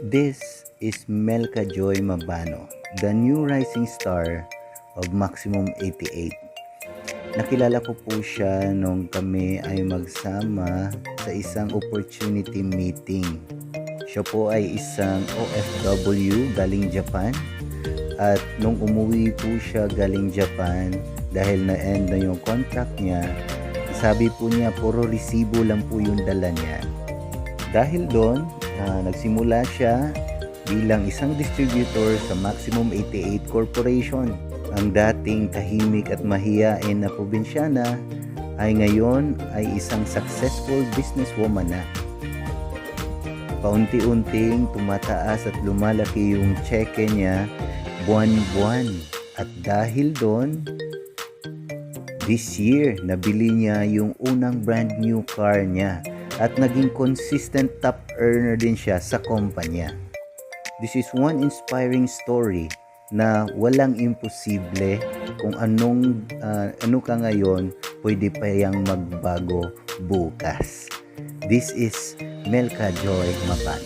This is Melka Joy Mabano, the new rising star of Maximum 88. Nakilala ko po siya nung kami ay magsama sa isang opportunity meeting. Siya po ay isang OFW galing Japan at nung umuwi po siya galing Japan dahil na-end na yung contract niya, sabi po niya puro resibo lang po yung dala niya. Dahil doon, nagsimula siya bilang isang distributor sa Maximum 88 Corporation. Ang dating tahimik at mahiyain na probinsyana ay ngayon ay isang successful businesswoman na. Paunti-unting tumataas at lumalaki yung cheque niya buwan-buwan. At dahil doon, this year, nabili niya yung unang brand new car niya at naging consistent top earner din siya sa kumpanya. This is one inspiring story na walang imposible. Kung ano ka ngayon, pwede pa yang magbago bukas. This is Melka Joy Mabano.